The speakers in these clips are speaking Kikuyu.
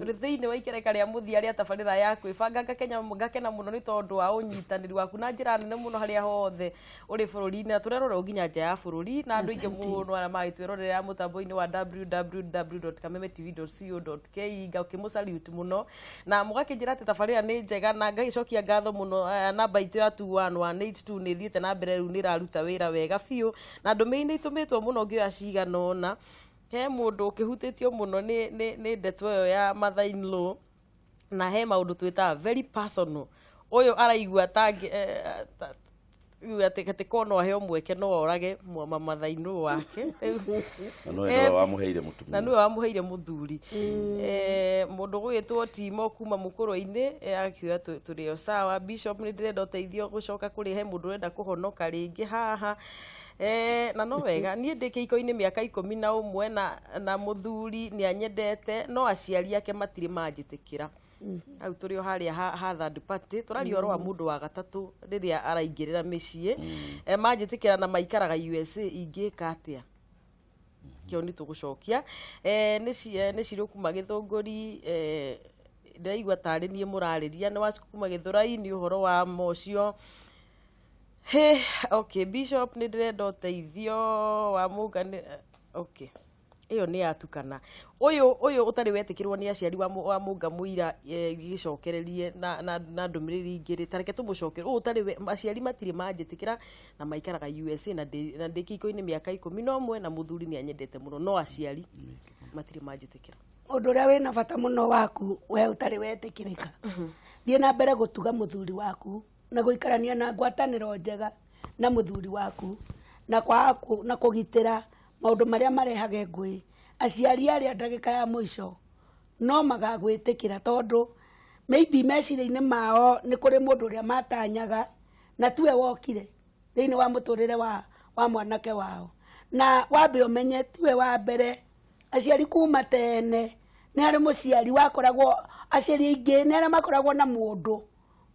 Tũrĩ thĩinĩ wa ikereka rĩa mũthia rĩa tabarĩra ya kwĩbanga. Ngakena mũno nĩ tondũ wa ũnyitanĩri waku na njĩra nene mũno harĩa hothe ũrĩ bũrũri-inĩ, na tũrerorerwo nginya nja ya bũrũri, na andũ aingĩ mũno arĩa magĩtwĩrorera mũtambo-inĩ wa www.kamemetv.co.ke. Ngakĩmũ salute mũno na mũgakĩnjĩra atĩ tabarĩra nĩ njega, na ngagĩcokia ngatho mũno. Namba itũ ya 21182 nĩ ĩthiĩte na mbere, rĩu nĩ ĩraruta wĩra wega biũ, na ndũmĩrĩri nĩ itũmĩtwo mũno, ngĩoya cigana ũna. He mũndũ ũkĩhutĩtio mũno nĩ ndeto ĩyo ya mother in law, na he maũndũ twĩtaga very personal. Ũyũ araigua atĩ ko no aheo mweke no orage mother in law wake. Na nĩwe nĩwe wamũheire mũtumia. Na nĩwe wamũheire mũthuri. Mũndũ gũgĩtwo Timo kuma mũkũrũ-inĩ, akiuga tũrĩ o sawa. Bishop, nĩ ndĩrenda ũteithio gũcoka kũrĩ, he mũndũ ũrenda kũhonoka rĩngĩ haha. Na no wega, niĩ ndĩ kĩhiko-inĩ mĩaka 11 na mũthuri nĩ anyendete, no aciari ake matirĩ manjĩtĩkĩra. Hau tũrĩ o harĩa ha third party, tũraria ũhoro wa mũndũ wa gatatũ rĩrĩa araingĩrĩra mĩciĩ. Manjĩtĩkĩra na maikaraga USA, ingĩka atĩa? Kĩo nĩ tũgũcokia. Nĩ cirũ kuma Gĩthũngũri, ndĩraigua tarĩ niĩ mũrarĩria. Nĩ waciku kuma Gĩthũrai, nĩ ũhoro wa ma ũcio. He, okay, Bishop, nĩ ndĩrenda ũteithio wa mũnga nĩ okay, ĩyo nĩ yatukana. Ũyũ ũtarĩ wetĩkĩrwo nĩ aciari wa mũnga mũira, gĩcokererie na ndũmĩrĩri ingĩ rĩ, tareke tũmũcokerie. Ũyũ ũtarĩ aciari matirĩ manjĩtĩkĩra na maikaraga USA, na ndĩ kĩhiko-inĩ mĩaka 11 na mũthuri nĩ anyendete mũno, no aciari matirĩ manjĩtĩkĩra. Ũndũ ũrĩa wĩna bata mũno waku, we ũtarĩ wetĩkĩrĩka, thiĩ na mbere gũtuga mũthuri waku na gũikarania na ngwatanĩro njega na mũthuri waku, na kwaga na kũgitĩra maũndũ marĩa marehage ngũĩ. Aciari arĩa ndagĩka ya mũico no magagwĩtĩkĩra, tondũ maybe meciria-inĩ mao nĩ kũrĩ mũndũ ũrĩa matanyaga na tiwe wokire thĩinĩ wa mũtũrĩre wa mwanake wao. Na wambe ũmenye tiwe wa mbere. Aciari kuma tene nĩ harĩ mũciari wakoragwo, aciari aingĩ nĩ arĩa makoragwo na mũndũ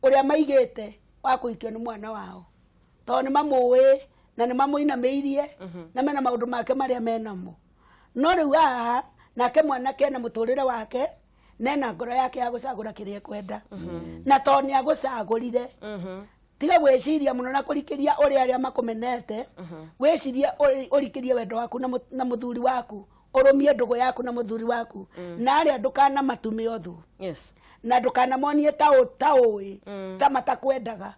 ũrĩa maigĩte wa kũhikio nĩ mwana wao, tondũ nĩ mamũĩ na nĩ mamũinamĩirie na mena maũndũ make marĩa menamo. No rĩu haha nake mwanake na mũtũrĩre wake nena ngoro yake ya gũcagũra kĩrĩa ekwenda, na tondũ nĩ agũcagũrire, tiga gwĩciria mũno na kũrikĩria ũrĩa arĩa makũmenete. Wĩcirie ũrikĩrie wendo waku na mũthuri waku, ũrũmie ndũgũ yaku na mũthuri waku, na arĩa ndũkanamatume ũthũ na ndũkanamonie ta ũĩ ta matakwendaga.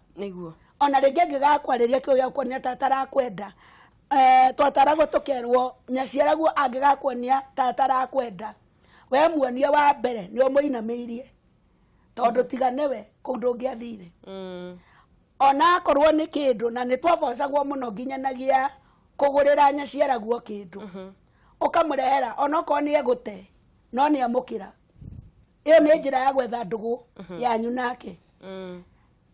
Ona rĩngĩ angĩgakwarĩria kĩo gĩa kuonia ta atarakwenda, twataragwo tũkerwo nyaciaraguo angĩgakuonia ta atarakwenda, we muonie wa mbere nĩ ũmũinamĩirie, tondũ tiga nĩwe kũu ndũngĩathire. Ona akorwo nĩ kĩndũ, na nĩ twabocagwo mũno nginyanagia kũgũrĩra nyaciaraguo kĩndũ, ũkamũrehera onokorwo nĩ egũte, no nĩ amũkĩra. Ĩyo nĩ njĩra ya gwetha ndũgũ yanyu nake.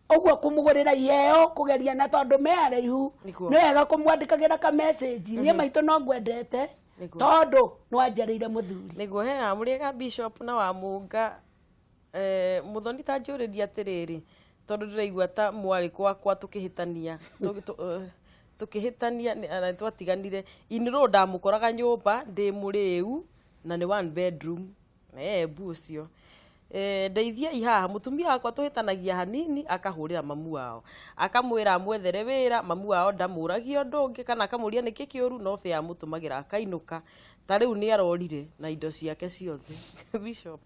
Ũguo kũmũgũrĩra iheo, kũgeria, na tondũ me araihu, nĩ wega kũmwandĩkagĩra ka message, niĩ maitũ no ngwendete tondũ nĩ wanjarĩire mũthuri. Nĩguo. He mũrĩega Bishop na wa mũnga. Mũthoni, ta njũrĩria atĩrĩrĩ, tondũ ndĩraigua ta mwarĩ gwakwa tũkĩhĩtania na twatiganire inirũ, ndamũkoraga nyũmba ndĩ mũrĩu na nĩ one bedroom mbu ũcio. Ndeithiai haha, mũtumia wakwa tũhĩtanagia hanini akahũrĩra mamu wao, akamwĩra amwethere wĩra. Mamu wao ndamũragia ũndũ ũngĩ kana akamũria nĩkĩ kĩũru, no bĩa amũtũmagĩra akainũka. Ta rĩu nĩ arorire na indo ciake ciothe. Bishop,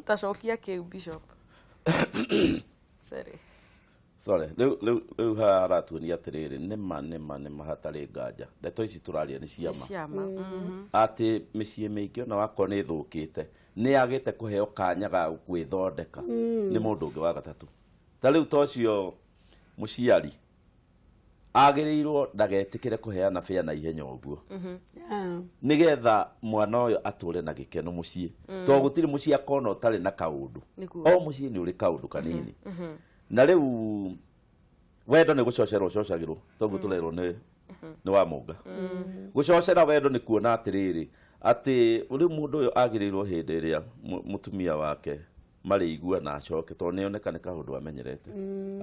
tacokia kĩu, Bishop. Sorry. Sorry, rĩu haha haratuonia atĩrĩrĩ, nĩma hatarĩ nganja ndeto ici tũraria nĩ ciama. Ciama. Atĩ mĩciĩ mĩingĩ ona wakorwo nĩ ĩthũkĩte, nĩ yagĩte kũheo kanya ga gwĩthondeka nĩ mũndũ ũngĩ wa gatatũ. Ta rĩu ta ũcio mũciari agĩrĩirwo ndagetĩkĩre kũheana bĩa na ihenya ũguo, nĩgetha mwana ũyũ atũre na gĩkeno mũciĩ, tondũ gũtirĩ mũciĩ akona ũtarĩ na kaũndũ. O mũciĩ nĩ ũrĩ kaũndũ kanini. Na rĩu wendo nĩ gũcocerwo ũcocagĩrwo, toguo tũrerwo nĩ wa mũnga. Gũcocera wendo nĩ kuona atĩrĩrĩ, atĩ rĩu mũndũ ũyũ agĩrĩirwo hĩndĩ ĩrĩa mũtumia wake marĩigua na acoke, tondũ nĩ oneka nĩ kaũndũ amenyerete,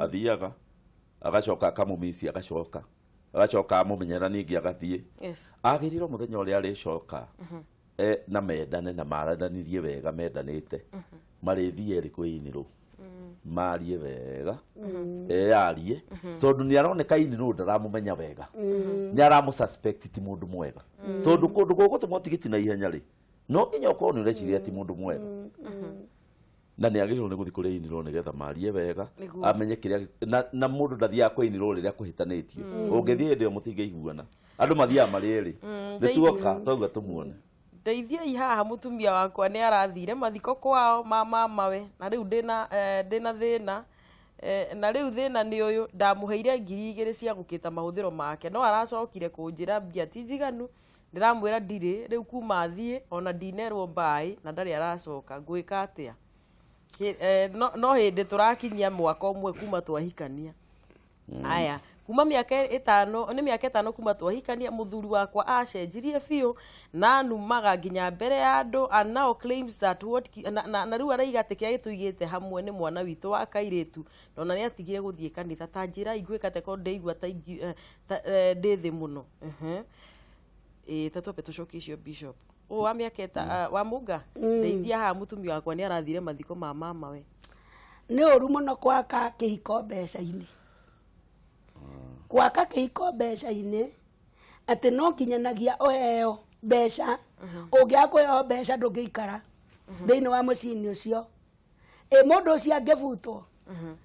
athiaga agacoka akamũmici, agacoka amũmenyera, ningĩ agathiĩ. Agĩrĩirwo mũthenya ũrĩa arĩcoka. na mendane na marananirie wega mendanĩte, marĩthiĩ erĩ kwĩ inirũ marie wega, eyarie, tondũ nĩ aroneka inirũ ndaramũmenya wega, nĩ aramũ suspect ti mũndũ mwega, tondũ kũndũ gũgũtũmwo tigiti na ihenya rĩ, no nginya ũkorwo nĩ ũreciria ti mũndũ mwega, na nĩ agĩrĩirwo nĩ gũthiĩ kũrĩ inirũ nĩgetha marie wega, amenye kĩrĩa na mũndũ ndathiaga kwĩ inirũ rĩrĩa kũhĩtanĩtio. Ũngĩthiĩ hĩndĩ ĩyo mũtingĩiguana, andũ mathiaga marĩ erĩ. Nĩ tuoka twauga tũmuone. Ndeithiai haha, mũtumia wakwa nĩ arathire mathiko kwao ma mamawe, na rĩu ndĩna ndĩna thĩna, na rĩu thĩna nĩ ũyũ: ndamũheire 2000 cia gũkĩta mahũthĩro make, no aracokire kũnjĩra mbia ti njiganu. Ndĩramwĩra ndirĩ. Rĩu kuma athiĩ ona ndinerwo mbaĩ na ndarĩ aracoka. Ngwĩka atĩa? No hĩndĩ tũrakinyia mwaka ũmwe kuma twahikania. Aya, kuma mĩaka 5, nĩ mĩaka 5 kuma twahikania. Mũthuri wakwa acenjirie biũ na numaga nginya mbere ya andũ, and now claims that what na rĩu araiga atĩ kĩrĩa gĩtũigĩte hamwe nĩ mwana witũ wa kairĩtu, na ona nĩ atigire gũthiĩ kanitha. Ta njĩra ingwĩka atĩa korwo ndĩigua ta ndĩ thĩ mũno? Ĩĩ, ta twambe tũcokie icio, Bishop. Ũũ wa mĩaka wa mũnga, ndeithia haha, mũtumia wakwa nĩ arathire mathiko ma mamawe. Nĩ ũru mũno gwaka kĩhiko mbeca-inĩ, gwaka kĩhiko mbeca-inĩ atĩ no nginyanagia ũheo mbeca. Ũngĩaga kũheo mbeca, ndũngĩikara thĩinĩ wa mũciĩ-inĩ ũcio. Ĩ mũndũ ũcio angĩbutwo,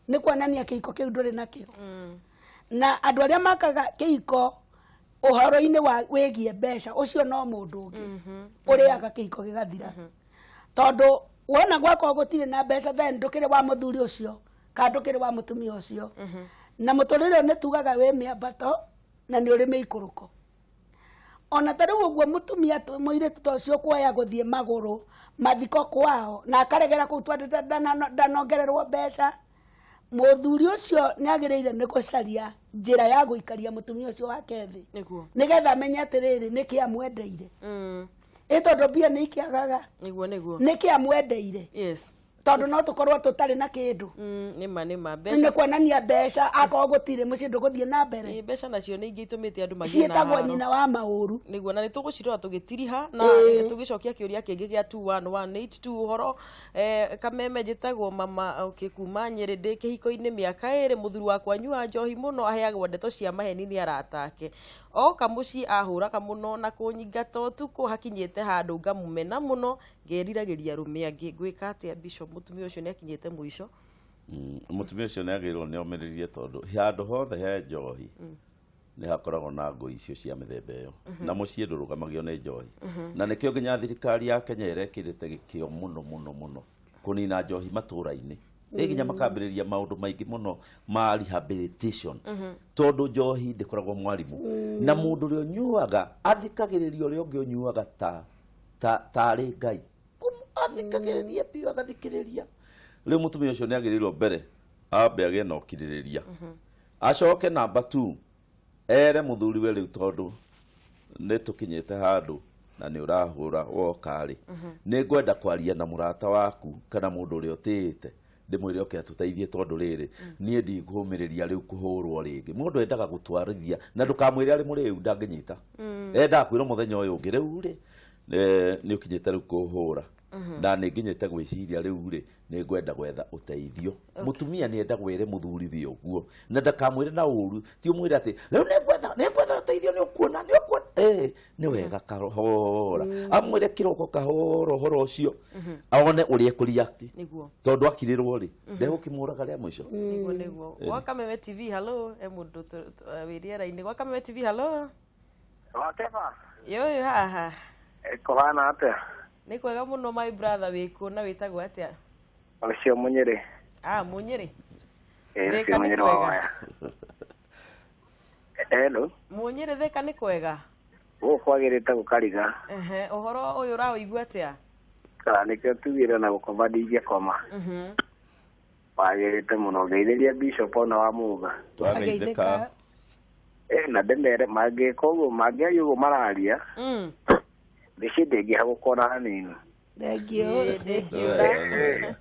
nĩ kuonania kĩhiko kĩu ndũrĩ nakĩo. Na andũ arĩa makaga kĩhiko ũhoro-inĩ wa wĩgiĩ mbeca, ũcio no mũndũ ũngĩ ũrĩaga kĩhiko gĩgathira, tondũ wona gwakorwo gũtirĩ na mbeca, then ndũkĩrĩ wa mũthuri ũcio kana ndũkĩrĩ wa mũtumia ũcio. Na mũtũrĩre ũyũ nĩ tugaga wĩ mĩambato na nĩ ũrĩ mĩikũrũko. Ona ta rĩu ũguo mũtumia mũirĩtu ta ũcio kuoya gũthiĩ magũrũ mathiko kwao na akaregera kũu twandĩte ndanongererwo mbeca, mũthuri ũcio nĩ agĩrĩire nĩ gũcaria njĩra ya gũikaria mũtumia ũcio wake thĩ, nĩgetha amenye atĩrĩrĩ, nĩkĩ amwendeire. Ĩ tondũ mbia nĩ ikĩagaga, Nĩguo, nĩguo. Nĩkĩ amwendeire, tondũ no tũkorwo tũtarĩ na kĩndũ. Nĩma, nĩma. Nĩ Mbeca kuonania mbeca akorwo gũtirĩ, mũciĩ ndũgũthiĩ na mbere. Ĩ, mbeca nacio nĩ ingĩ itũmĩte andũ magĩe na Ciĩtagwo haro. nyina wa maũru. Nĩguo, na nĩ tũgũcirora tũgĩtiriha na tũgĩcokia kĩũria kĩngĩ gĩa 21182 ũhoro. Kameme, njĩtagwo mama, okay, kuma Nyĩrĩ. Ndĩ kĩhiko-inĩ mĩaka 2. Mũthuri wakwa anyuaga njohi mũno, aheagwo ndeto cia maheni nĩ arata ake. Oka mũciĩ ahũraga mũno na kũnyingata ũtukũ. Hakinyĩte handũ ngamũmena mũno, ngeriragĩria arũme angĩ. Ngwĩka atĩa, Bishop? Mũtumia ũcio nĩ akinyĩte mũico. Mũtumia ũcio nĩ agĩrĩirwo nĩ omĩrĩrie, tondũ handũ hothe he njohi nĩ hakoragwo na ngũi icio cia mĩthemba ĩyo, na mũciĩ ndũrũgamagio nĩ njohi. Na nĩkĩo nginya thirikari ya Kenya ĩrekĩrĩte gĩkĩo mũno mũno mũno kũnina njohi matũũra-inĩ, ĩ nginya makambĩrĩria maũndũ maingĩ mũno ma rehabilitation, tondũ njohi ndĩkoragwo mwarimũ, na mũndũ ũrĩa ũnyuaga athikagĩrĩria ũrĩa ũngĩ ũnyuaga ta tarĩ Ngai. Athikagĩrĩria biũ, agathikĩrĩria. Rĩu mũtumia ũcio nĩ agĩrĩirwo mbere ambe agĩe na ũkirĩrĩria, acoke namba 2 ere mũthuriwe, rĩu tondũ nĩ tũkinyĩte handũ na nĩ ũrahũra woka rĩ, nĩ ngwenda kwaria na mũrata waku kana mũndũ ũrĩa ũtĩĩte, ndĩmwĩre oke atũteithie, tondũ rĩrĩ niĩ ndikũmĩrĩria rĩu kũhũrwo rĩngĩ. Mũndũ endaga gũtwarithia, na ndũkamwĩre arĩ mũrĩu, ndangĩnyita. Endaga kwĩrwo mũthenya ũyũ ũngĩ, rĩu rĩ, nĩ ũkinyĩte rĩu kũhũra, na nĩ nginyĩte gwĩciria rĩu rĩ, nĩ ngwenda gwetha ũteithio. Mũtumia nĩ enda gwĩre mũthuri we ũguo, na ndakamwĩre na ũru. Ti ũmwĩre atĩ rĩu nĩ ngwetha ũteithio, nĩ ũkuona, nĩ ũkuona. Nĩ wega kahora amwĩre kĩroko kahora ũhoro ũcio, one ũrĩa ekũreact, tondũ akirĩrwo rĩ, ndegũkĩmũraga rĩa mũico. Nĩguo, nĩguo. Gwa Kameme TV, hello. E mũndũ wĩ rĩera-inĩ gwa Kameme TV, hello. Wakeba. Yũyũ haha. Kũhana atĩa? Nĩ kwega mũno, my brother. Wĩkũ na wĩtagwo atĩa? Ũcio Mũnyĩrĩ. Ah, Mũnyĩrĩ. Ĩ, Thĩka ũcio nĩ Mũnyĩrĩ wa kwega. Waya. Hello. Mũnyĩrĩ, Thĩka nĩ kwega. Gũkũ kwagĩrĩte gũkariga. Ehe, ũhoro ũyũ ũraũigua atĩa? Kana nĩkĩo tugire na gũkoma ndingĩkoma. Wagĩrĩte mũno. Ngeithĩria Bishop ona wa Muga. Twageithĩka. Ĩ, na ndĩmere mangĩka ũguo, mangĩaria ũguo mararia, mĩciĩ ndĩngĩhagũka ona hanini. Thengio. Ĩĩ, ndĩngiũra.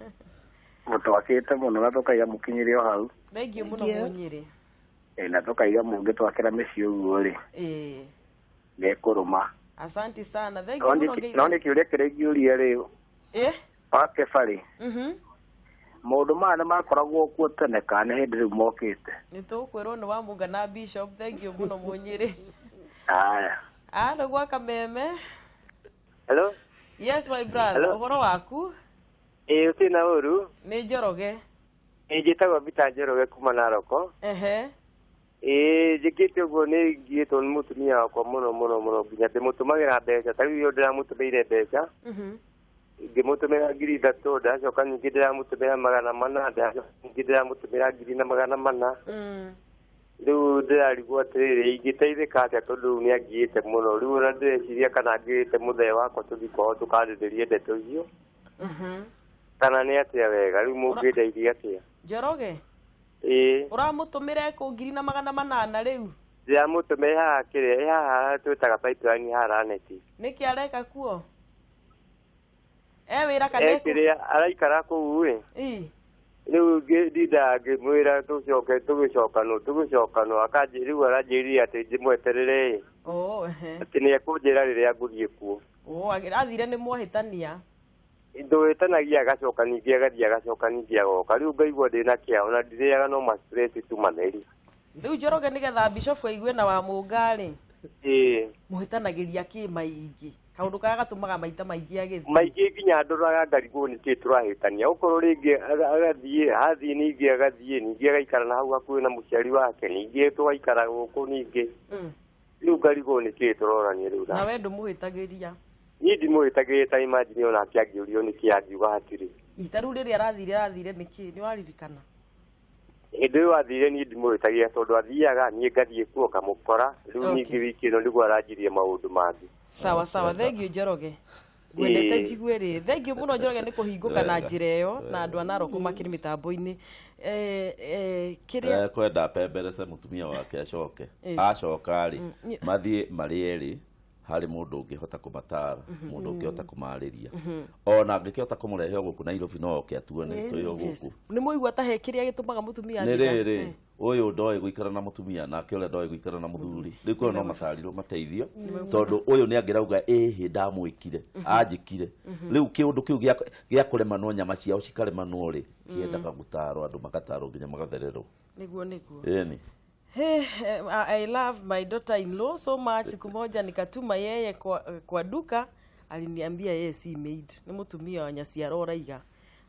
Mũtwakĩte mũno na tũkaiga mũkinyĩre o hau. Thengio mũno. Thank you. Mũnyĩrĩ. Ĩ, na tũkaiga mũngĩtwakĩra mĩciĩ ũguo rĩ, nĩkũrũma. Asante sana, thank you mũno ngeithia. No nĩ kĩũria kĩrĩa ingĩũria rĩ, wake barĩ, maũndũ maya nĩ makoragwo kuo tene kana nĩ hĩndĩ rĩu mokĩte? Nĩ tũkwĩrwo nĩ wa Munga na Bishop. Thank you mũno Mũnyĩrĩ. Aya. Alo, gwa Kameme. Hello? Yes, my brother. Hello? Ũhoro waku? Ĩĩ, ũtirĩ na ũru. Nĩ Njoroge. Ĩĩ, njĩtagwo Peter Njoroge kuma Naroko. Ĩĩ, njĩkĩte ũguo nĩ ngiĩtwo nĩ mũtumia wakwa mũno mũno mũno, nginya ndĩmũtũmagĩra mbeca. Ta rĩu iyo ndĩramũtũmĩire mbeca, ngĩmũtũmĩra 3,000, ndacoka ningĩ ndĩramũtũmĩra 400, ndacoka ningĩ ndĩramũtũmĩra 1,400. Rĩu ndĩrarigwo atĩrĩrĩ, ingĩteithĩka atĩa tondũ rĩu nĩangiĩte mũno. Rĩu ona ndĩreciria kana ngĩrĩte mũthee wakwa tũthiĩ kwao tũkarĩrĩrie ndeto icio, kana nĩ atĩa wega. Rĩu mũngĩndeithia atĩa? Njoroge. Ĩĩ. Ũramũtũmĩra kũ 1,800 rĩu? Ndĩramũtũmĩra haha kĩrĩa, haha twĩtaga pipeline haha Raneti. Nĩkĩ areka kuo? Wĩra kana E kĩrĩa araikara kũu ĩ. Rĩu ndindaga ngĩmwĩra tũcoke tũgĩcokanwo tũgĩcokanwo, akanjĩ rĩu aranjĩrire atĩ ndĩmweterere ĩ. Atĩ nĩekũnjĩra rĩrĩa ngũthiĩ kuo. Athire nĩ mwahĩtania. Ndũhĩtanagia, agacoka ningĩ agathiĩ, agacoka ningĩ agoka. Rĩu ngaigua ndĩna kĩao na ndirĩaga no ma stress tu matheri. Rĩu Njoroge, nĩgetha Bishop aigue na wa Mũnga rĩ, Ĩĩ. mũhĩtanagĩria kĩ maingĩ? Kaũndũ karĩa gatũmaga maita maingĩ agĩthiĩ. Maingĩ nginya ndoraga ngarigwo nĩkĩ tũrahĩtania. Okorwo rĩngĩ agathiĩ, athiĩ ningĩ agathiĩ, ningĩ agaikara na hau hakuhĩ na mũciari wake, ningĩ tũgaikara gũkũ ningĩ. Rĩu ngarigwo nĩkĩ tũrorania rĩu. Na we ndũmũhĩtagĩria? Niĩ ndimũhĩtagĩria, ta imagine onake angĩũrio nĩkĩ angiuga hatirĩ. Ita rĩu rĩrĩa arathire nĩkĩ? Nĩ waririkana? Hĩndĩ ĩyo athire niĩ ndimũhĩtagĩria tondũ athiaga niĩ ngathiĩ kuo ngamũkora. Rĩu ningĩ wiki ĩno nĩguo aranjirie maũndũ mangĩ. Sawa sawa, thank you Njoroge. Ngwendete njigue rĩ. Thank you mũno Njoroge nĩ kũhingũka na njĩra ĩyo, na andũ a Narok makĩrĩ mĩtambo-inĩ. Kĩrĩa Kwenda pemberece mũtumia wake acoke. Acoka rĩ, mathiĩ marĩ erĩ harĩ mũndũ ũngĩhota kũmatara, mũndũ ũngĩhota kũmarĩria. Ona angĩkĩhota kũmũrehe gũkũ Nairobi no oke atuone twĩ o gũkũ. Nĩ mũigua ta he kĩrĩa gĩtũmaga mũtumia athiĩ. Nĩ rĩrĩ, ũyũ ndoĩ gũikara na mũtumia nake ũrĩa ndoĩ gũikara na mũthuri. Rĩu kũrĩ no matarirwo mateithio, tondũ ũyũ nĩ angĩrauga ĩhĩ ndamwĩkire, anjĩkire. Rĩu kĩũndũ kĩu gĩa kũremanwo nyama ciao cikaremanwo rĩ, kĩendaga gũtarwo, andũ magatarwo nginya magathererwo. Nĩguo nĩguo. Ĩni. Hey, I love my daughter-in-law so much. Siku moja nikatuma yeye kwa duka, aliniambia yeye si maid. Nĩ mũtumia wa nyaciara ũraiga.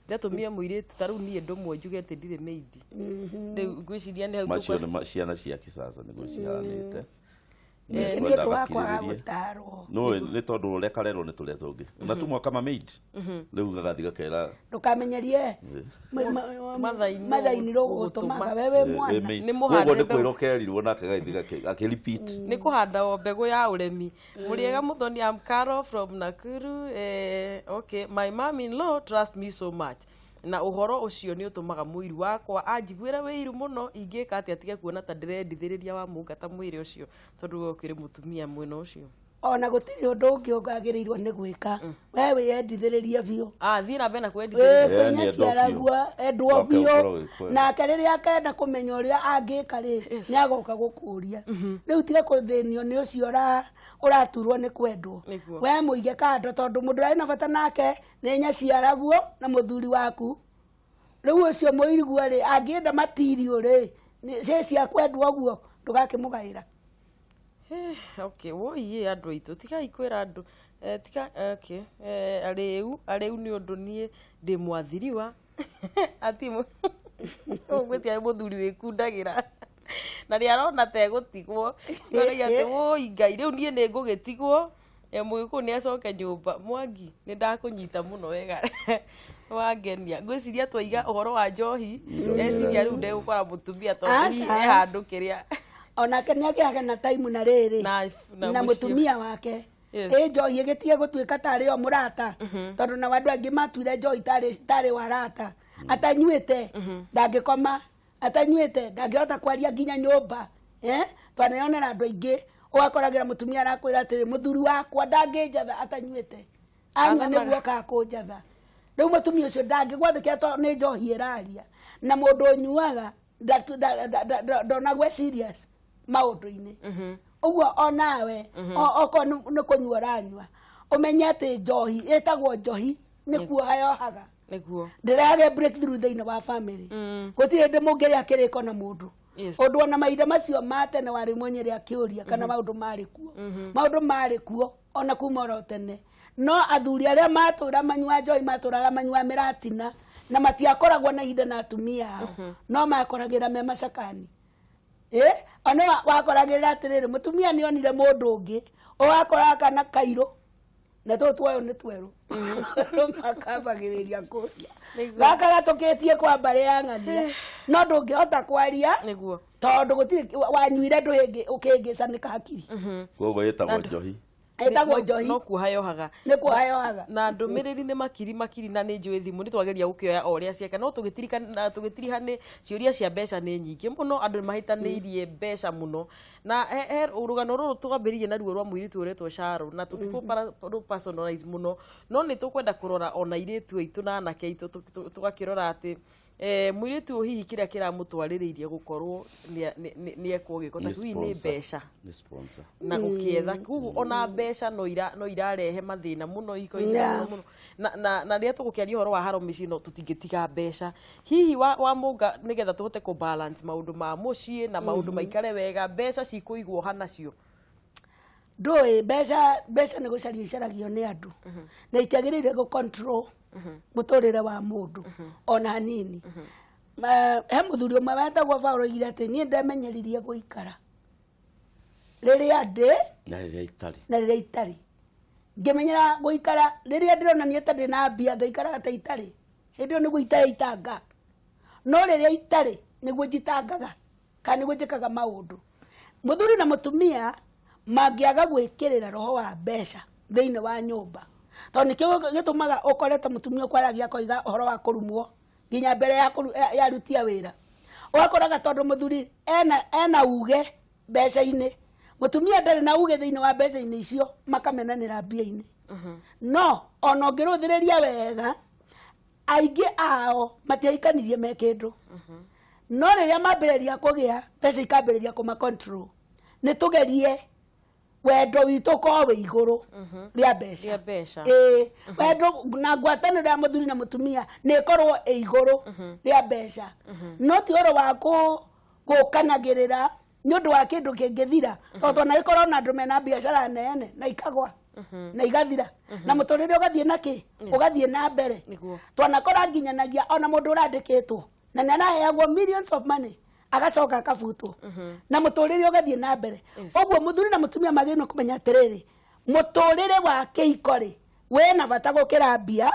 Ndatumia mũirĩtu ta rĩu niĩ ndũmwe njuge atĩ ndirĩ maid. Rĩu ngwĩciria nĩ hau macio nĩ ciana cia kisasa nĩguo cihanĩte. Nĩ ũndũ wa kwaga gũtarwo. No nĩ tondũ ũrĩa karerwo nĩ tũrĩa tũngĩ. Unatumwa kama maid. Rĩu gagathiĩ gakera ndũkamenyerie mathaini rũgũtũmaga wewe mwana. Nĩ mũhande Koguo nĩ kwĩrwo kerirwo nake gagĩthiĩ akĩ repeat. Nĩ kũhanda o mbegũ ya ũremi. Mũrĩega Mũthoni, I'm Carol from Nakuru. Okay, my mom-in-law trusts me so much. Na ũhoro ũcio nĩ ũtũmaga mũiru wakwa anjiguĩre wĩiru mũno. Ingĩka atĩa atige kuona ta ndĩrendithĩrĩria wa Mũnga ta mwĩrĩ ũcio, tondũ ũkĩrĩ mũtumia mwena ũcio. Ona gũtirĩ ũndũ ũngĩ ũngagĩrĩirwo nĩ gwĩka, we wĩyendithĩrĩrie biũ. Thiĩ na mbere na kwendithĩrĩria. Kwĩnyaciaragua endwo biũ, nake rĩrĩa akenda kũmenya ũrĩa angĩka rĩ, nĩ agoka gũkũria. Rĩu tiga kũthĩnio nĩ ũcio ũraturwo nĩ kwendwo. We mũige kando, tondũ mũndũ arĩ na bata nake nĩ nyaciaraguo na mũthuri waku. Rĩu ũcio mũirigua rĩ, angĩenda matirio rĩ, cia cia kwendwo ũguo ndũgakĩmũgaĩra. Okay, woi andũ aitũ tigai kwĩra andũ tiga okay arĩu arĩu nĩ ũndũ niĩ ndĩ mwathiriwa ati ũgwĩtia mũthuri wĩkundagĩra na nĩ arona ta egũtigwo ũrĩa atĩ woi Ngai rĩu niĩ nĩ ngũgĩtigwo mũgĩkũyũ nĩ acoke nyũmba. Mwangi nĩ ndakũnyita mũno wega wangenia. Ngwĩciria twaiga ũhoro wa njohi, eciria rĩu ndegũkora mũtumia tondũ hihi he handũ kĩrĩa onake nĩ agĩaga na taimu na rĩrĩ na mũtumia wake. Ĩ njohi ĩgĩtige gũtuĩka tarĩ o mũrata, tondũ na andũ angĩ matuire njohi tarĩ warata. Atanyuĩte ndangĩkoma, atanyuĩte ndangĩhota kwaria nginya nyũmba. Twaneyonera andũ aingĩ ũgakoragĩra mũtumia arakwĩra atĩrĩ mũthuri wakwa ndangĩnjatha atanyuĩte, anyua nĩguo okaga kũnjatha. Rĩu mũtumia ũcio ndangĩgwathĩkĩra tondũ nĩ njohi ĩraria. Na mũndũ ũnyuaga ndonagwo e serious maũndũ-inĩ. Ũguo onawe okorwo nĩ kũnyua ũranyua, ũmenye atĩ njohi ĩtagwo njohi nĩ kuoha yohaga. Nĩguo. Ndĩrehage breakthrough thĩinĩ wa family. Gũtirĩ hĩndĩ mũngĩrĩa kĩrĩko na mũndũ. Ũndũ ona mahinda macio ma tene warĩ mũnyĩrĩ akĩũria kana maũndũ marĩ kuo. Maũndũ marĩ kuo ona kuma oro tene. No athuri arĩa matũra manyua njohi, matũraga manyua mĩratina na matiakoragwo na ihinda na atumia ao, no makoragĩra me macakani. Ona wakoragĩrĩra atĩrĩrĩ, mũtumia nĩ onire mũndũ ũngĩ, ũgakoraga kana kairũ na tũtũ tuoyo nĩ twerũ, makambagĩrĩria kũria gaka gatũkĩtie kwa mbarĩ ya ng'ania, no ndũngĩhota kwaria tondũ gũtirĩ wanyuire ndũhĩngĩ ũkĩhĩngĩcanĩka hakiri. Koguo ĩtagwo njohi. Ĩtagwo njohi. No kuoha yohaga. Nĩ kuoha yohaga. Na ndũmĩrĩri nĩ makiri makiri, na nĩ njũĩ thimũ nĩ twageria gũkĩoya o ũrĩa cieka, no tũgĩtirika tũgĩtiriha nĩ ciũria cia mbeca nĩ nyingĩ mũno, andũ nĩ mahĩtanĩirie mbeca mũno. Na he rũgano rũrũ twambĩrĩirie naruo rwa mũirĩtu ũretwo Sharo, na tũtikũ personalize mũno, no nĩ tũkwenda kũrora ona airĩtu aitũ na anake aitũ, tũgakĩrora atĩ mũirĩtu ũyũ hihi kĩrĩa kĩramũtwarĩrĩirie gũkorwo nĩ ekwo gĩko ta hihi nĩ mbeca nĩ sponsor na gũkĩetha. Koguo ona mbeca no irarehe mathĩna mũno ihiko-inĩ mũno. Na rĩrĩa tũgũkĩaria ũhoro wa haro mĩciĩ, no tũtingĩtiga mbeca hihi wa mũnga, nĩgetha tũhote kũ balance maũndũ ma mũciĩ na maũndũ maikare wega, mbeca cikũigwo ha nacio? Ndũĩ mbeca nĩ gũcario icaragio nĩ andũ, na itiagĩrĩire gũ control mũtũrĩre wa mũndũ ona hanini. He mũthuri ũmwe wetagwo Paul oigire atĩ niĩ ndemenyeririe gũikara rĩrĩa ndĩ na rĩrĩa itarĩ, na rĩrĩa itarĩ, ngĩmenyera gũikara rĩrĩa ndĩrona niĩ ta ndĩna mbia, ngaikaraga ta itarĩ. Hĩndĩ ĩyo nĩguo itareitanga, no rĩrĩa itarĩ nĩguo njitangaga kana nĩguo njĩkaga maũndũ. Mũthuri na mũtumia mangĩaga gwĩkĩrĩra roho wa mbeca thĩinĩ wa nyũmba, tondũ nĩkĩo gĩtũmaga ũkore ta mũtumia ũkwaragia akoiga ũhoro wa kũrumwo nginya mbere ya aruti a wĩra. Ũgakoraga tondũ mũthuri ena uge mbeca-inĩ, mũtumia ndarĩ na uge thĩinĩ wa mbeca-inĩ icio, makamenanĩra mbia-inĩ. No ona ũngĩrũthĩrĩria wega, aingĩ ao matiahikanirie me kĩndũ, no rĩrĩa mambĩrĩria kũgĩa mbeca ikambĩrĩria kũma control. Nĩ tũgerie wendo witũ ũkorwo wĩ igũrũ rĩa mbeca. Rĩa mbeca. Ĩĩ, wendo na ngwatanĩro ya mũthuri na mũtumia nĩ ĩkorwo ĩ igũrũ rĩa mbeca, no ti ũhoro wa gũkanagĩrĩra nĩ ũndũ wa kĩndũ kĩngĩthira, tondũ ona ĩkorwo na andũ mena biacara nene na ikagwa na igathira, na mũtũrĩre ũgathiĩ na kĩ ũgathiĩ na mbere. Twanakora nginyanagia ona mũndũ ũrandĩkĩtwo na nĩ araheagwo millions of money agacoka akabutwo, na mũtũrĩre ũgathiĩ na mbere. Ũguo mũthuri na mũtumia magĩrĩirwo kũmenya atĩrĩrĩ, mũtũrĩre wa kĩhiko rĩ, wĩna bata gũkĩra mbia,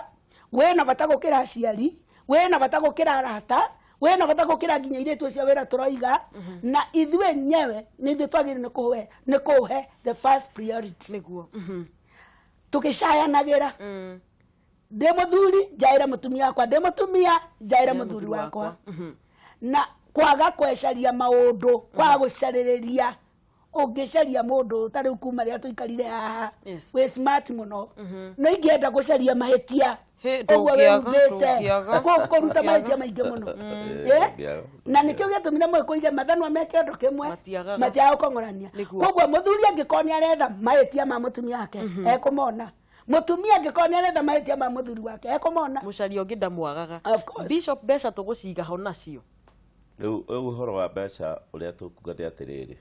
wĩna bata gũkĩra aciari, wĩna bata gũkĩra arata, wĩna bata gũkĩra nginya airĩtu acio a wĩra tũroiga, na ithuĩ enyewe nĩ ithuĩ twagĩrĩirwo nĩ kũhe the first priority. Nĩguo. Tũgĩcayanagĩra, ndĩ mũthuri njaĩre mũtumia wakwa, ndĩ mũtumia njaĩre mũthuri wakwa, na kwaga kwecaria maũndũ, kwaga gũcarĩrĩria. Ũngĩcaria mũndũ ta rĩu kuma rĩrĩa tũikarire haha, wĩ smart mũno, no ingĩenda gũcaria mahĩtia Hĩ, ũguo ndũngĩaga, wĩhumbĩte ndũngĩaga, kũruta ndũngĩaga. Mahĩtia maingĩ mũno. Ndũngĩaga. Na nĩkĩo gĩatũmire mũgĩkũige mathanwa me kĩondo kĩmwe. Matiagaga. Matiaga gũkong'orania. Koguo mũthuri angĩkorwo nĩ aretha mahĩtia ma mũtumia wake, ekũmona. Mũtumia angĩkorwo nĩ aretha mahĩtia ma mũthuri wake, ekũmona. Mũcaria ũngĩ ndamwagaga. Of course. Bishop, mbeca tũgũciga ho nacio? Rĩu ũhoro wa mbeca ũrĩa tũkuga nĩ atĩrĩrĩ,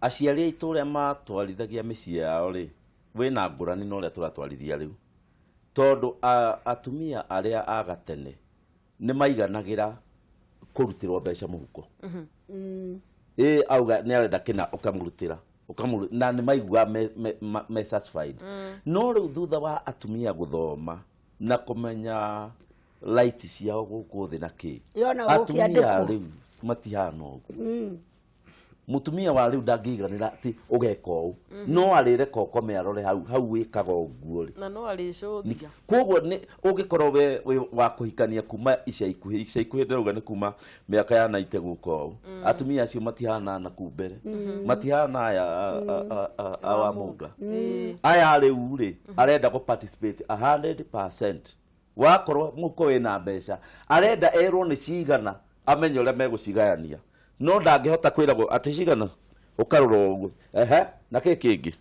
aciari aitũ ũrĩa matwarithagia mĩciĩ yao rĩ, wĩna ngũrani na ũrĩa tũratwarithia rĩu, tondũ atumia arĩa a gatene nĩ maiganagĩra kũrutĩrwo mbeca mũhuko. Ĩ auga nĩ arenda kĩna, ũkamũrutĩra, na nĩ maiguaga me satisfied. No rĩu thutha wa atumia gũthoma na kũmenya right ciao gũkũ thĩ na kĩ, Yona atumia gũkĩandĩkwo. Rĩu matihana ũguo. Mũtumia wa rĩu ndangĩiganĩra atĩ ũgeka ũũ, no arĩreka ũkome arore hau hau wĩkaga ũguo rĩ. Na no arĩcũthia. Koguo nĩ ũngĩkorwo we wĩ wa kũhikania kuma ica ikuhĩ, ica ikuhĩ ndĩrauga nĩ kuma mĩaka ya 90 gũka ũũ, atumia acio matihana na kuu mbere, matihana aya a wa mũnga aya rĩu rĩ, arenda gũ participate 100%. Wakorwo mũhuko wĩna mbeca, arenda erwo nĩ cigana, amenye ũrĩa megũcigayania, no ndangĩhota kwĩragwo atĩ cigana. Ũkarora ũguo, ehe, na kĩ kĩngĩ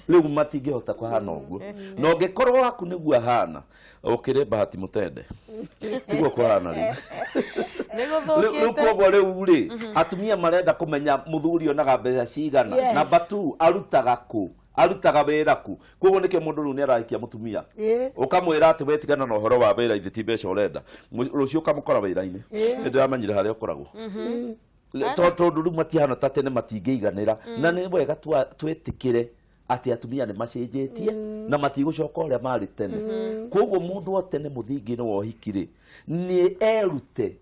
rĩu matingĩhota kũhana ũguo. Na ũngĩkorwo waku nĩguo ahana, ũkĩrĩ bahati mũtende, tiguo kũhana rĩu. Nĩ Rĩu gũthũkĩte. Koguo rĩu rĩ, atumia marenda kũmenya mũthuri onaga mbeca cigana. Number 2, arutaga kũ, arutaga wĩra kũ. Koguo nĩkĩo mũndũ rĩu nĩ arahikia mũtumia, ũkamwĩra atĩ we tigana na ũhoro wa wĩra, ithe ti mbeca ũrenda. Rũciũ ũkamũkora wĩra-inĩ, nĩ ndĩramenyire harĩa ũkoragwo. Tondũ rĩu matihana ta tene, matingĩiganĩra. Na nĩ wega twĩtĩkĩre atĩ atumia nĩ macenjetie na matigũcoka ũrĩa marĩ tene. Koguo mũndũ wa tene, mũthingi-inĩ wa ũhiki rĩ, nĩ erute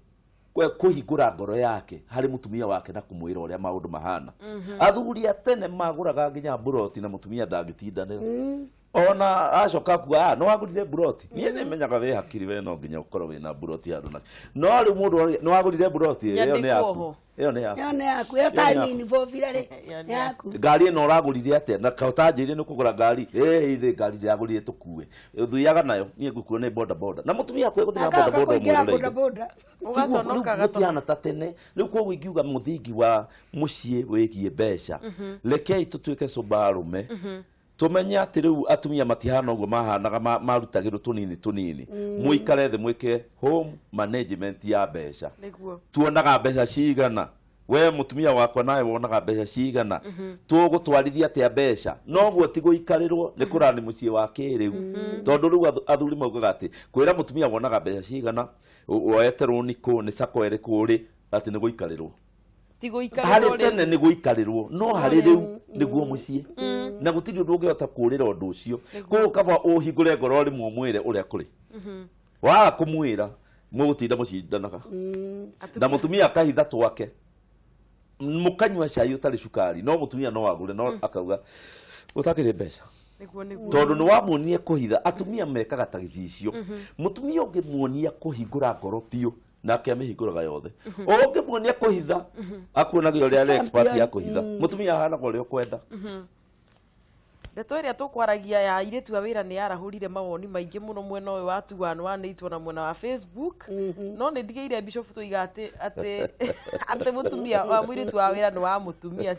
kũhingũra ngoro yake harĩ mũtumia wake na kũmwĩra ũrĩa maũndũ mahana. Athuri a tene magũraga nginya mburoti na mũtumia ndangĩtindanĩra. Ona acoka kuga, "Ah, nĩ wagũrire mburoti, niĩ nĩ menyaga wĩ hakiri, we no nginya ũkorwo wĩna mburoti handũ." Na no rĩu mũndũ, "Nĩ wagũrire mburoti?" "Ĩyo nĩ yaku, ĩyo nĩ yaku." Ĩyo nĩ yaku, ĩyo Ĩyo nĩ time yaku. involve rĩ, Ĩyo nĩ nĩ yaku. "Ngari ĩno ũragũrire atĩa? Na ũtanjĩrire nĩ kũgũra ngari?" "Ĩ, ithe ngari ndĩragũrire tũkue, ũthiaga nayo, niĩ ngũkuo nĩ boda boda." Na mũtumia akue gũthiĩ na boda Agoka boda kũingĩra ũmwĩroreire. boda boda. Ũgaconokaga. Gũtihana ta tene rĩu. Koguo ingiuga mũthingi wa mũciĩ wĩgiĩ mbeca, rekei tũtuĩke cũmba arũme, tũmenye atĩ rĩu atumia matihana ũguo mahanaga, marutagĩrwo tũnini tũnini. Mũikare thĩ, mwĩke home management ya mbeca. Tuonaga mbeca cigana? We mũtumia wakwa, nawe wonaga mbeca cigana? Tũgũtwarithia atĩa mbeca? Noguo ti gũikarĩrwo nĩ kũrani mũciĩ wa kĩrĩu, tondũ rĩu athuri maugaga atĩ kwĩra mũtumia wonaga mbeca cigana, woete rũni kũ, nĩ sacco ĩrĩkũ ũrĩ, atĩ nĩ gũikarĩrwo. Ti gũikarĩrwo. Harĩ rĩu. Tene nĩ gũikarĩrwo, no harĩ rĩu nĩguo mũciĩ, na gũtirĩ ũndũ ũngĩhota kũũrĩra ũndũ ũcio. Koguo kaba ũhingũre ngoro rĩmwe, ũmwĩre ũrĩa kũrĩ. Waga kũmwĩra, mũgũtinda mũcindanaga na mũtumia akahitha twake, mũkanyua cai ũtarĩ cukari, no mũtumia no agũre, no akauga ũtakĩrĩ mbeca. Nĩguo, nĩguo. Tondũ nĩ wamuonia kũhitha. Atumia mekaga ta gĩcicio. Mũtumia ũngĩmuonia kũhingũra ngoro biũ, nake amĩhingũraga yothe. Ũngĩmuonia kũhitha, akuonagia ũrĩa arĩ expert ya kũhitha. Mũtumia ahanaga ũrĩa ũkwenda. Ndeto ĩrĩa tũkwaragia ya airĩtu a wĩra nĩ yarahũrire mawoni maingĩ mũno mwena ũyũ wa 2118 na mwena wa Facebook. No nĩ ndigĩire Bishop tũiga atĩ mũtumia wa mũirĩtu wa wĩra nĩ wa mũtumia.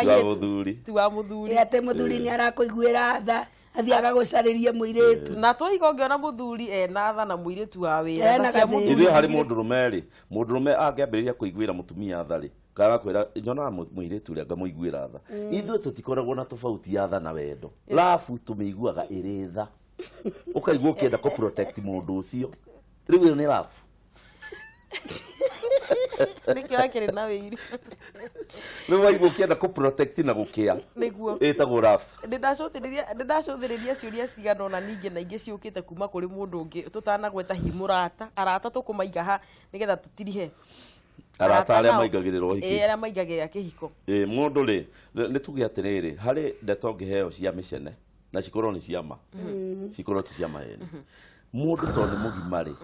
Wa mũthuri. Ti wa mũthuri. Ĩ, atĩ mũthuri nĩ arakũiguĩra tha, athiaga gũcarĩria mũirĩtu. Na tũiga ũngĩona mũthuri ena tha na mũirĩtu wa wĩra Ena tha cia gathĩna. mũthuri. Ithuĩ harĩ mũndũrũme rĩ, mũndũrũme angĩambĩrĩria kũiguĩra mũtumia tha rĩ, kana kwĩra nyonaga mũirĩtu ũrĩa ngamũiguĩra tha, ithuĩ tũtikoragwo na tofauti ya tha na wendo. Labu tũmĩiguaga ĩrĩ tha, ũkaigua ũkĩenda kũ protect mũndũ ũcio. Rĩu ĩyo nĩ love. Nĩkĩo akĩrĩ na wĩiru. Rĩu waigua ũkĩenda kũ protect na gũkĩa, ĩtagwo love. Nĩ ndacũthĩrĩria ciũria cigana ũna ningĩ na ingĩ ciũkĩte kuma kũrĩ mũndũ ũngĩ tũtanagweta hihi mũrata. Arata tũkũmaiga ha nĩgetha tũtirihe? Arata arĩa nao- maingagĩrĩra ũhiki. Ĩĩ, arĩa maingagĩrĩra kĩhiko. Ĩ, mũndũ rĩ, nĩ tuge atĩrĩrĩ, harĩ ndeto ũngĩheo cia mĩcene na cikorwo nĩ ciama, cikorwo ti cia maheni. Mũndũ tondũ nĩ mũgima rĩ,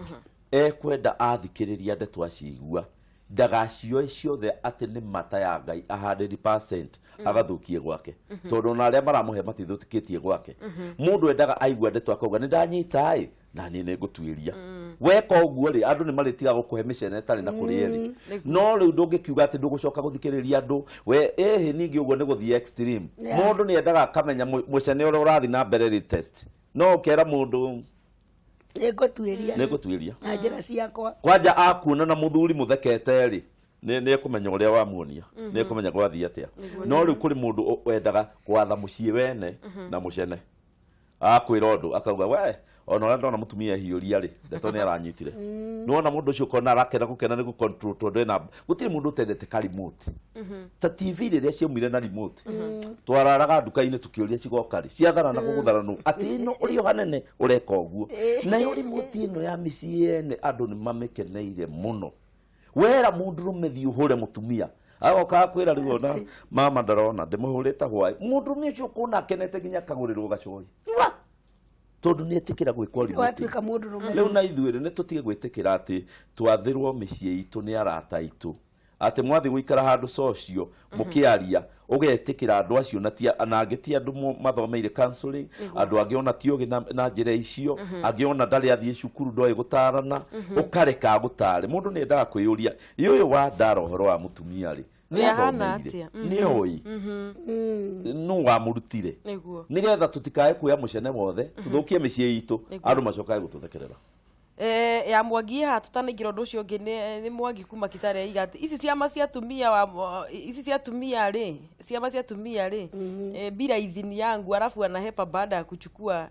ekwenda athikĩrĩria ndeto, acigua, ndagacioe ciothe atĩ nĩ mata ya Ngai 100% agathũkie gwake, tondũ ona arĩa maramũhe matithũkĩtie gwake. Mũndũ endaga aigua ndeto akauga, "Nĩ ndanyita ĩ, na niĩ nĩ ngũtuĩria." Weka ũguo rĩ, andũ nĩ marĩtiga gũkũhe mĩcene ĩtarĩ na kũrĩa ĩrĩ. No rĩu ndũngĩkiuga atĩ ndũgũcoka gũthikĩrĩria andũ we ĩhĩ, ningĩ ũguo nĩ gũthiĩ extreme. Mũndũ nĩ endaga akamenya mũcene ũrĩa ũrathiĩ na mbere rĩ test, no ũkera mũndũ, "Nĩ ngũtuĩria." "Nĩ ngũtuĩria." Na njĩra ciakwa. Kwanja akuona na mũthuri mũthekete rĩ, nĩ ekũmenya ũrĩa wamuonia, nĩ ekũmenya gwathiĩ atĩa. No rĩu kũrĩ mũndũ wendaga gwatha mũciĩ wene na mũcene, akwĩra ũndũ akauga, "We ona ũrĩa ndona mũtumia ehiũria rĩ, ndeto nĩ aranyitire." Nĩwona mũndũ ũcio ũkona arakena gũkena nĩ gũ-control, tondũ ena gũtirĩ mũndũ ũtendete ka remote ta TV. Rĩrĩa ciaumire na remote, twararaga nduka-inĩ tũkĩũria cigoka rĩ, ciatharana gũgũtharanwo atĩ ĩno ũrĩ o hanene ũreka ũguo. Nayo remote ĩno ya mĩciĩ yene, andũ nĩ mamĩkeneire mũno. Wera mũndũrũme, "Thiĩ ũhũre mũtumia," agoka akwĩra, "Rĩu ona mama ndarona ndĩmũhũrĩte hwaĩ." Mũndũrũme ũcio ũkona akenete nginya akagũrĩrwo gacoi tondũ nĩ etĩkĩra gwĩkwo remote. Watuĩka mũndũrũme. Rĩu na ithuĩ rĩ, nĩ tũtige gwĩtĩkĩra atĩ twathĩrwo mĩciĩ itũ nĩ arata aitũ, atĩ mwathiĩ gũikara handũ socio mũkĩaria, ũgetĩkĩra andũ acio, na na angĩ ti andũ mathomeire counseling, andũ angĩ ona ti ũgĩ na njĩra icio, angĩ ona ndarĩ athiĩ cukuru, ndoĩ gũtarana, ũkareka agũtare. Mũndũ nĩ endaga kwĩyũria, "Ĩ ũyũ wa ndara ũhoro wa mũtumia rĩ?" Nĩ Ahana athomeire atĩa? nĩ oĩ nũ wamũrutire Nĩguo. nĩgetha tũtikae kuoya mũcene wothe tũthũkie mĩciĩ itũ andũ macokae gũtũthekerera. Ya Mwangi haha tutanaingĩra ũndũ ũcio ũngĩ nĩ Mwangi kuma Kitale aiga atĩ ici ciama cia atumia wa ici cia atumia rĩ, ciama cia atumia rĩ, bila idhini yangu alafu anahepa baada ya kuchukua,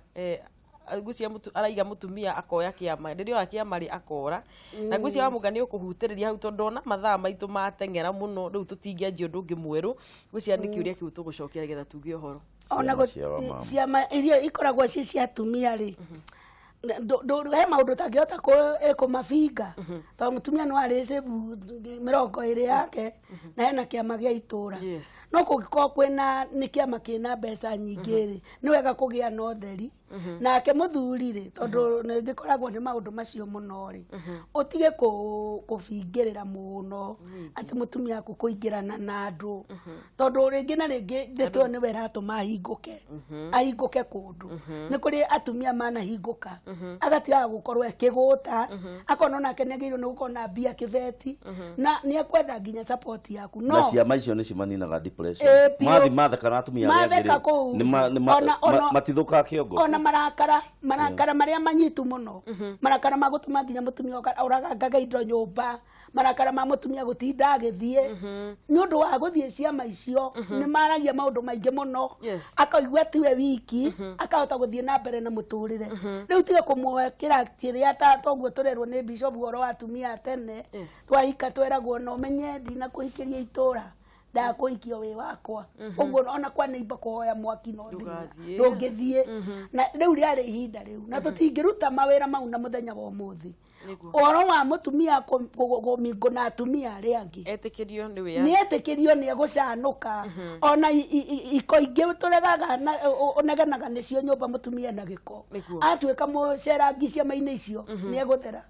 ngwĩciria araiga mũtumia akoya kĩama, rĩrĩa oya kĩama rĩ akora. Na ngwĩciria Wamũga nĩ ũkũhutĩrĩria hau tondũ ona mathaa maitũ mateng'era mũno, rĩu tũtingĩanjia ũndũ ũngĩ mwerũ. Ngwĩciria nĩ kĩũria kĩu tũgũcokia nĩgetha tuge ũhoro. Ona Ciama cia wamama. Ciama iria ikoragwo ci cia atumia rĩ, he maũndũ ũtangĩhota kũmabinga tondũ mũtumia no arĩ cĩbu 20 yake na hena kĩama gĩa itũra. No kũngĩkorwo kwĩna nĩ kĩama kĩna mbeca nyingĩ rĩ, nĩ wega kũgĩa na ũtheri nake mũthuri rĩ, tondũ nĩ ngĩkoragwo nĩ maũndũ macio mũno rĩ, ũtige kũbingĩrĩra mũno atĩ mũtumia waku kũingĩrana na andũ, tondũ rĩngĩ na rĩngĩ ndeto ĩyo nĩwe ĩratũma ahingũke kũndũ. Nĩ kũrĩ atumia manahingũka agatigaga gũkorwo ekĩgũta, akona onake nĩ agĩrĩirwo nĩ gũkorwo na mbia kĩbeti na nĩ ekwenda nginya support yaku. Na no ciama icio nĩ cimaninaga depression. Ĩ, biũ. Mathi matheka na atumia arĩa angĩ Matheka rĩ, kũu. matithũkaga kĩongo. Ona marakara marĩa manyitu mũno, marakara ma gũtũma nginya mũtumia ũragangaga indo nyũmba, marakara ma mũtumia gũtinda agĩthiĩ nĩ ũndũ wa gũthiĩ ciama icio, nĩ maragia maũndũ maingĩ mũno. Akaigua tiwe wiki, akahota gũthiĩ na mbere na mũtũrĩre. Rĩu tiga kũmwĩkĩra kĩrĩa ta toguo tũrerwo nĩ bishop ũhoro wa atumia a tene. Twahika tweragwo no menye ndinakũhikĩria itũra, ndakũhikio wĩ wakwa, ũguo ona kwa neighbor kũhoya mwaki no thĩna. Ndũgathiĩ. Ndũngĩthiĩ. Na rĩu rĩarĩ ihinda rĩu na tũtingĩruta mawĩra mau na mũthenya wa ũmũthĩ. Ũhoro wa mũtumia kũmingũ na atumia arĩa angĩ, etĩkĩrio nĩ nĩ wĩyathi. Etĩkĩrio nĩ egũcanũka. Ona iko ingĩ tũregaga na ũnegenaga nĩcio nyũmba, mũtumia na gĩko. Atuĩka mũcerangi ciama-inĩ icio nĩ egũthera.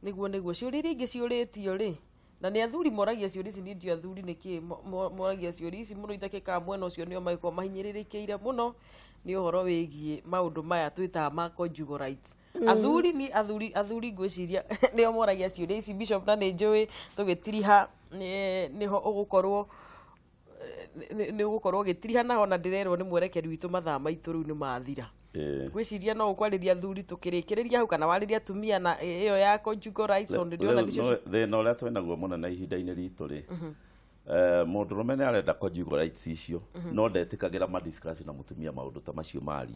Nĩguo ciũria iria ingĩ ciũrĩtio rĩ, na nĩ athuri moragia ciũria ici, nĩ ndiũ athuri nĩkĩ moragia ciũria ici mũno itakĩkaga mwena ũcio, nĩo magĩkorwo mahinyĩrĩrĩkĩire mũno nĩ ũhoro wĩgiĩ maũndũ maya twĩtaga ma conjugal rights. Athuri ni athuri ngwĩciria nĩo moragia ciũria ici, bishop, na nĩ njũĩ tũgĩtiriha nĩho ũgũkorwo nĩ ũgũkorwo ũgĩtiriha naho, na ndĩrerwo nĩ mwerekeri witũ mathaa maitũ rĩu nĩ mathira. Ngwĩciria no ũkwarĩria athuri tũkĩrĩkĩrĩria hau, kana warĩria atumia na ĩyo ya conjugal rights, tondũ ndĩrona Rĩu nĩcio thĩna ũrĩa twĩnaguo mũnene ihinda-inĩ ritũ rĩ, mũndũrũme nĩ arenda conjugal rights icio, no ndetĩkagĩra madiscuss na mũtumia maũndũ ta macio marie.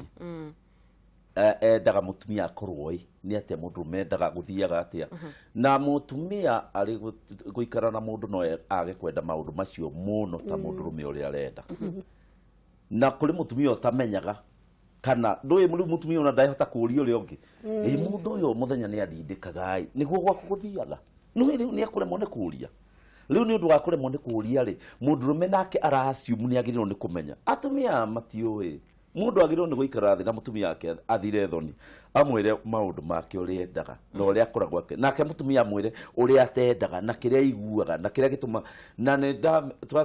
Endaga mũtumia akorwo ĩ nĩ atĩa, mũndũrũme endaga gũthiaga atĩa na mũtumia arĩ gũikara na mũndũ, no age kwenda maũndũ macio mũno ta mũndũrũme ũrĩa arenda. Na kũrĩ mũtumia ũtamenyaga kana ndũĩ rĩu mũtumia ona ndahota kũũria ũrĩa ũngĩ, ĩ mũndũ ũyũ mũthenya nĩ andindĩkaga ĩ nĩguo gwaku gũthiaga, nĩũĩ rĩu nĩ ekũremwo nĩ kũũria. Rĩu nĩ ũndũ wa kũremwo nĩ kũũria rĩ, mũndũrũme nake ara assume nĩ agĩrĩirwo nĩ kũmenya. Atumia matiũĩ mũndũ agĩrĩirwo nĩ gũikara thĩ na mũtumia wake athire thoni, amwĩre maũndũ make ũrĩa endaga na ũrĩa akoragwo ake, nake mũtumia amwĩre ũrĩa atendaga na kĩrĩa aiguaga na kĩrĩa gĩtũma. Na nĩ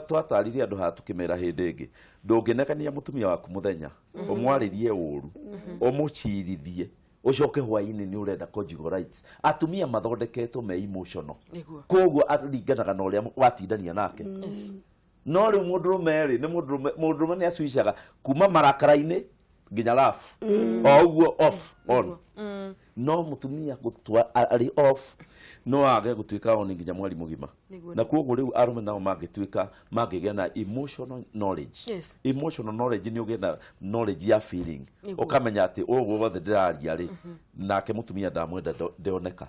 twatarire andũ haha tũkĩmera hĩndĩ ĩngĩ, ndũngĩnegenia mũtumia waku mũthenya, ũmwarĩrie ũru, ũmũcirithie, ũcoke hwaĩ-inĩ nĩ ũrenda conjugal rights. Atumia mathondeketwo me emotional. Koguo aringanaga na ũrĩa watindania nake. No rĩu mũndũrũme rĩ, nĩ mũndũrũme nĩ acuicaga kuma marakara-inĩ nginya laugh o ũguo, off on. No mũtumia gũtua arĩ off no age gũtuĩka on nginya mweri mũgima. Na koguo rĩu arũme nao mangĩtuĩka mangĩgĩa na emotional knowledge. Emotional knowledge nĩ ũgĩe na knowledge ya feeling, ũkamenya atĩ ũguo wothe ndĩraria rĩ, nake mũtumia ndamwenda ndoneka.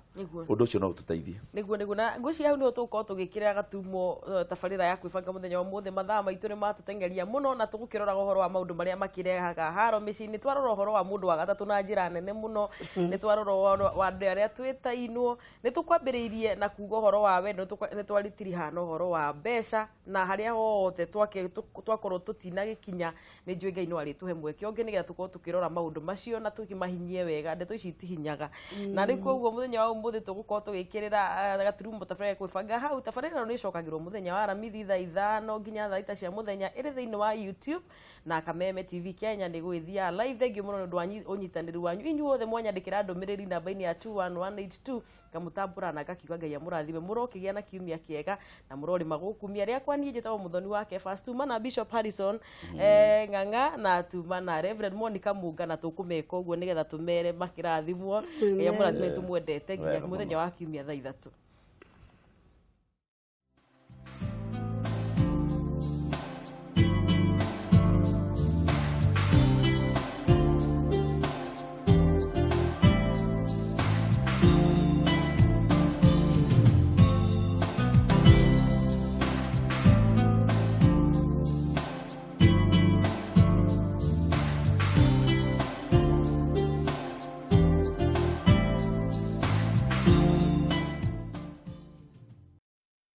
Ũndũ ũcio no ũtũteithie. Nĩguo, na ngwĩciria hau nĩho tũgũkorwo tũgĩkĩrĩra gatumo tabarĩra ya kwĩbanga mũthenya wa ũmũthĩ. Mathaa maitũ nĩ matũteng'eria mũno, na tũgũkĩroraga ũhoro wa maũndũ marĩa makĩrehaga haro mĩciĩ-inĩ. Twarora ũhoro wa mũndũ wa gatatũ na njĩra nene mũno, nĩ twarora ũhoro wa andũ arĩa twĩtainwo, nĩ tũkwambĩrĩirie na kuga ũhoro wa wendo, nĩ twaritiriha na ũhoro wa mbeca, na harĩa hothe twakorwo tũtinagĩkinya, nĩ njũĩ Ngai no arĩtũhe mweke ũngĩ nĩgetha tũkorwo tũkĩrora maũndũ macio na tũkĩmahinyie wega. Ndeto ici Tũgĩtihinyaga na rĩu koguo mũthenya wa ũmũthĩ tũgũkorwo tũgĩkĩrĩra gaturumo tabarĩra kwĩbanga hau. Tabarĩra ĩno nĩ ĩcokagĩrwo mũthenya wa Aramithi thaa 5 nginya thaa 6 cia mũthenya, ĩrĩ thĩinĩ wa YouTube na Kameme TV Kenya nĩ gũgĩthiaga live. Thank you mũno nĩ ũndũ wa ũnyitanĩri wanyu inyuothe mwanyandĩkĩra ndũmĩrĩri namba-inĩ ya 21182. Ngamũtambũra na ngakiuga Ngai amũrathime. Mũrokĩgĩa na kiumia kĩega na mũrorĩma gũkumia rĩakwa. Niĩ njĩtagwo Mũthoni wake First, tuma na Bishop Harrison Ng'ang'a na tuma na Reverend Monica Munga, na tũkũmeka ũguo nĩgetha tũmere makĩrathimwo. Ngai amũrathime, tũmwendete nginya Wega mũthenya mũno. wa kiumia thaa 3.